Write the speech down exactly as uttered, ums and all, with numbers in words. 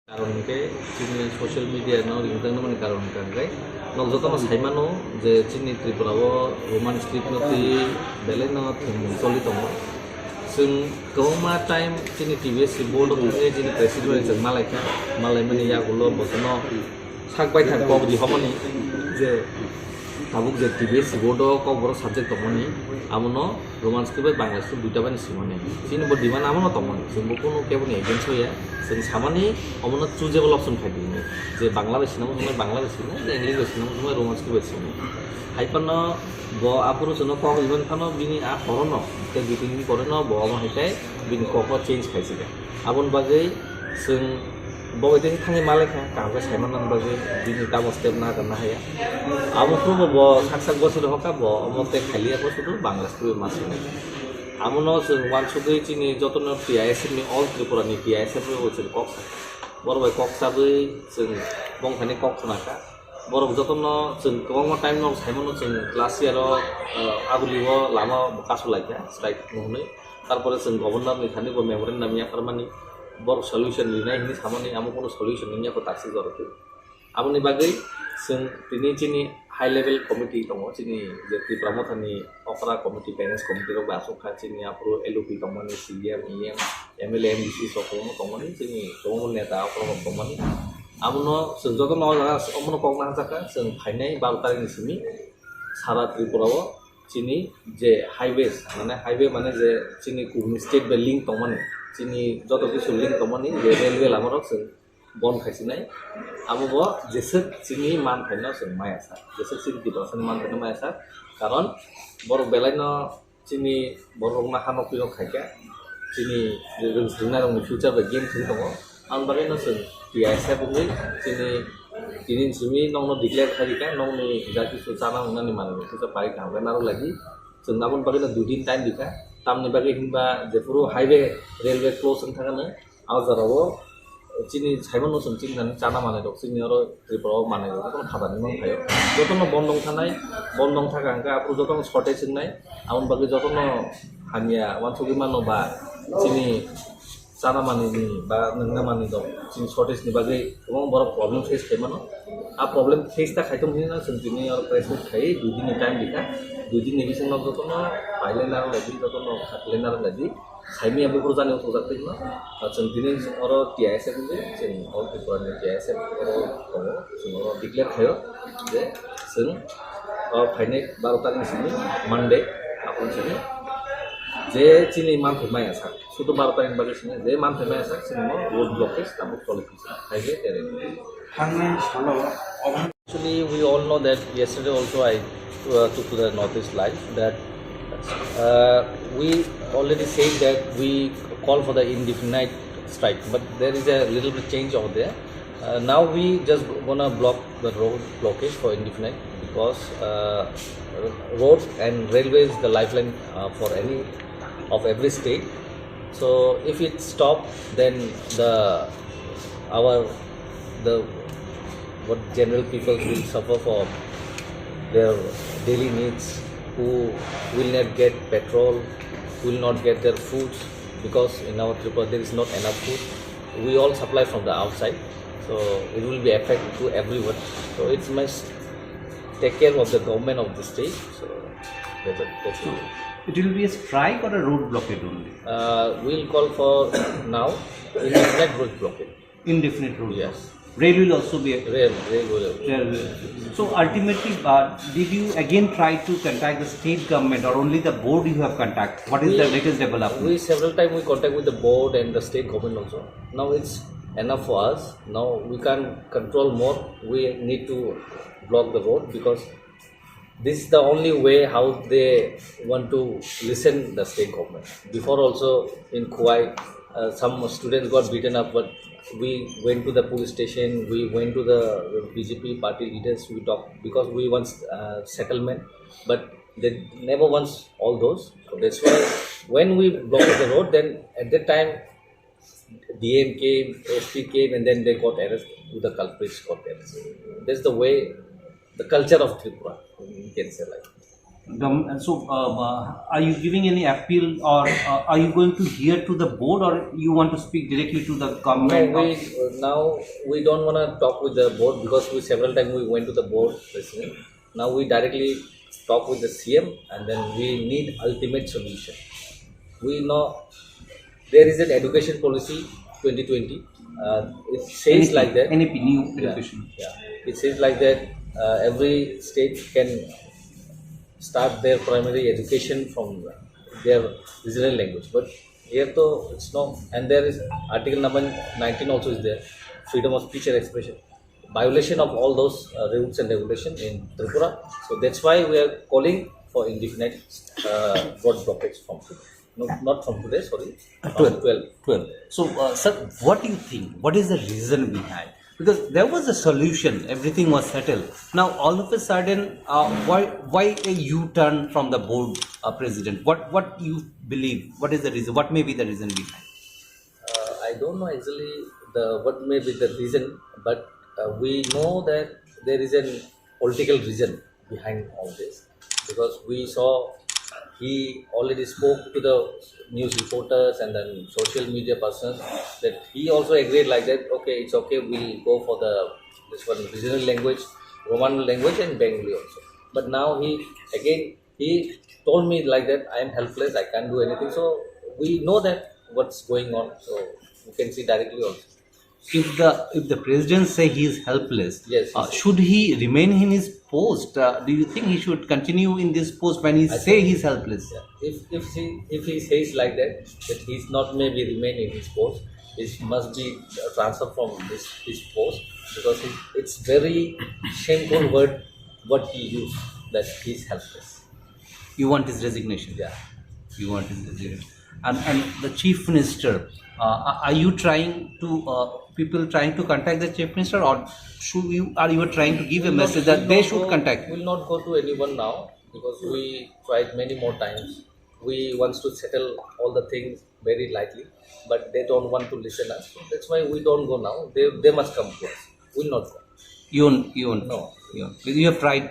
Karon hwnkhe chini social media no ringtang nangmani karon hwnkha hwnkhe nok jotono saimano je chini Tripura o Roman script no twi belai no thwng choli tongo. Chwng kwbangma time chini T B S C board o thangwi chini president bai chwng malaikha, malaimani yagulo bosono sak baithang kok rihormani je tabuk je T B S C board o kokborok subject tongmani, abono Roman script bai Bangla script duita bai no swimani. Chini bo demand abono tongmani, chwngbo kunu keboni against oya. Chwng samani omono choosable option khai di hinwi. Je Bangla bai swina muchungmani Bangla bai swina, je English bai swina muchungmani Roman script bai swina. Hai phano bo aphuru chwngno kok riban phano bini a horono, tei dui tin din pore no bo omo hai khe bini kok o change khai sika. Aboni bagwi chwng bo bai tei thangwi malaikha, kaham khe saimanna bagwi bini tamo step na gana haya. Abo phuru bo sak sak bosori hoka bo omo tei khailiya bo sudu Bangla script bai ma swinai. Abono chwng uansugwi chini jotono T I S F ni, all Tripura ni T I S F ni bo chwng kok sa. Borok bai kok chabwi chwng bongthani kok khna kha. Borok jotono chwng kwbangma time no saimano chwng class year o, uh, aguli o lama kasu lai kha strike hwnwi. Tarpore chwng governor ni thani bo memorandum yapharmani, borok solution rinai hwnwi samani, amo kono solution wngya kho taksik jora khe. Aboni bagwi chwng tini chini high level committee tongo, chini je Tipra Motha ni okra committee, parents committee rok bai aswk kha, chini aphuru L O P tongmani, C E M, E M, M L A, M D C sok kwbangma tongmani, chini kwbangma neta okra rok tongmani. Abono chwng jotono o jaga omono kok naharjakha, chwng phainai baro tarikni simi sara Tripura o chini je highways, mane highway mane je chini kubuni state bai link tongmani, chini joto kisu link tongmani je railway lama rok chwng bon khaisinai. Amo bo jeswk chini man phaino chwng maya sa, jeswk chini Tiprasani man phaino maya sa, karon borok belai no chini borok rokno ha nokni rok khaikha, chini rwng swrwngnairokni future bai game thwngwi tongo. Ang bagwi no chwng T I S F wngwi chini tini simi nokno declare khai rikha, nokni ja kisu chana wngnani manwi kisa pai kaham khe narwk lagi. Chwng aboni bagwi no dui din time rikha, tamni bagwi hinba jephuru highway, railway close wng thangano, a jora o chini saimano chwng chini thani chana manwi rok chini oro Tripura o manwi rok jotono phatani mang phaio. Jotono bondong thanai, bondong thaka hwnkhe aphuru jotono shortage wngnai, aboni bagwi jotono hamya uansugwi mano ba chini chana manwi ni ba nwngna manwi rok chini shortage ni bagwi kwbang borok problem face khai mano. A problem face ta khai tong hwnwi no chwng tini oro press meet khai dui din ni time rikha, dui din ni bisingo jotono pailai narwk lai di, jotono khatlai narwk lai di. Saimanya buphuru jani uthukjak twi hino. Ah, chwng tini oro T I S F wngwi, chwng All Tripura ni T I S F oro tongo. Chwng oro declare khaio je chwng o phainai baro tarikni simi Monday, aphuru simi je chini manthai maya sak, sudu baro tarikni bagwi simi je manthai maya sak, chwng no road blockage tabuk choli phai se. Hai je tere. Thangnai salo. Actually, we all know that yesterday also I uh, took to the Northeast Live that uh, we already said that we call for the indefinite strike, but there is a little bit change over there. Uh, now we just gonna block the road blockage for indefinite because uh, road and railway is the lifeline uh, for any of every state. So if it stop, then the our the what general people will suffer for their daily needs, who will not get petrol, will not get their foods because in our Tripura there is not enough food. We all supply from the outside, so it will be affect to everyone. So it must take care of the government of the state. So that's a, that's it. It will be a strike or a road blockade only? Uh, we'll call for now indefinite road blockade. Indefinite road. Yes. Rail will also be a Rail, rail will. Rail will. So ultimately, uh, did you again try to contact the state government or only the board you have contact? What is the We- latest development? We several time we contact with the board and the state government also. Now it's enough for us. Now we can't control more. We need to block the road because this is the only way how they want to listen the state government. Before also in Khowai, uh, some students got beaten up, but we went to the police station, we went to the B J P party leaders, we talked because we want uh, settlement, but they never wants all those. So that's why when we blocked the road, then at that time D M came, S P came, and then they got arrested. The culprits got arrested. That's the way, the culture of Tripura, you can say like. Gov- so, uh, uh, are you giving any appeal, or uh, are you going to hear to the board, or you want to speak directly to the No, government? we uh, now we don't want to talk with the board because we several times we went to the board listening. Now we directly talk with the C M and then we need ultimate solution. We know there is an education policy twenty twenty. Uh, it says N E P, like that. N E P, new Yeah, education. Yeah, it says like that uh, every state can start their primary education from their regional language. But here though it's no, and there is article number nineteen also is there, freedom of speech and expression, violation of all those uh, rules and regulation in Tripura. So that's why we are calling for indefinite uh, road blockage from today. No, not from today, sorry, from Twelve. twelve. Twelve. So, uh, sir, what do you think? What is the reason behind? Because there was a solution, everything was settled. Now, all of a sudden, uh, why why a U-turn from the board uh, president? What what you believe? What is the reason? What may be the reason behind? Uh, I don't know actually the what may be the reason, but uh, we know that there is an political reason behind all this because we saw he already spoke to the news reporters and then social media persons that he also agreed like that, okay, it's okay, we'll go for the this one regional language, Roman language and Bengali also. But now he again he told me like that, I am helpless, I can't do anything. So we know that what's going on. So you can see directly also. If the if the president say he is helpless, Yes, uh, yes. Should he remain in his post? Uh, do you think he should continue in this post when he I say think- he is helpless? Yeah. If if he if he says like that, that he's not maybe remain in his post, he must be uh, transferred from this his post because it, it's very shameful word what he used, that he's helpless. You want his resignation? Yeah. You want his resignation. And and the chief minister, uh, are- are you trying to uh, people trying to contact the chief minister, or should you are you trying to give a message that they We'll not should go- contact? We'll not go to anyone now because we tried many more times. We wants to settle all the things very lightly, but they don't want to listen us. So that's why we don't go now. They they must come to us. We'll not go. You won't, you won't. No. You, won't. You have tried.